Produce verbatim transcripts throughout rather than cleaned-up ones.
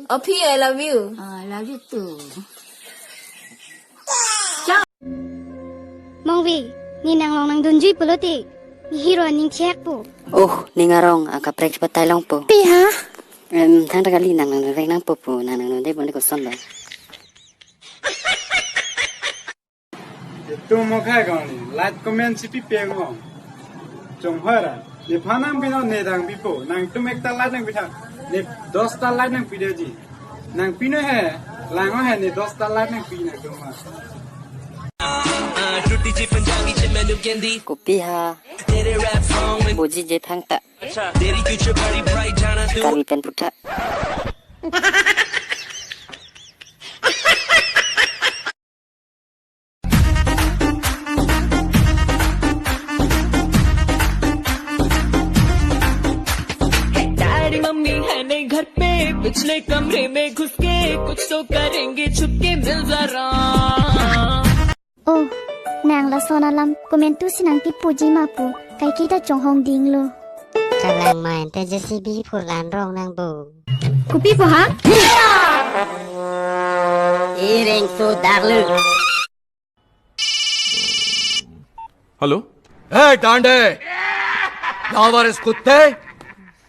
Ophi, I love you. Oh, I love you too. Mongvi, ne nanglong nangdunjui pulote, ne hero aning thekpo. Oh, ning arong akaprek patai longpo. Pi ha? Em, thangta kali nang nangdunvek nangpo pu, nang nangdunde bonde koson ba. Itum mo khai kong ni, like comment si pipe ngo. Chonghoi ra. Nephan nangpi non, ne dang pipo. Nangtum ekta like nangpi tha. Ne dosta like nangpi deji. Nangpi non he. Lang non he, ne dosta like nangpi nangtum ma. Kopi ha. Bujije thangta. Karbi pen putha. Daddy mummy है नहीं घर पे, पिछले कमरे में घुस के कुछ तो करेंगे, छुप के मिल जरा। Oh, nang lason alam komentu si nangtipuji ma pu, kaike ta chonghong dinglo. Kalang main te J C B phurlan rong nang bo. Kopi po ha? Ireng so darlu. Hello. ए डांडे, लावारिस कुत्ते।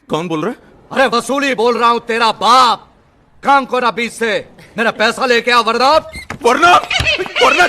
कौन बोल रहा है? अरे वसूली बोल रहा हूँ, तेरा बाप। काम कर अभी से, मेरा पैसा लेके आ वरना। वरना, वरना।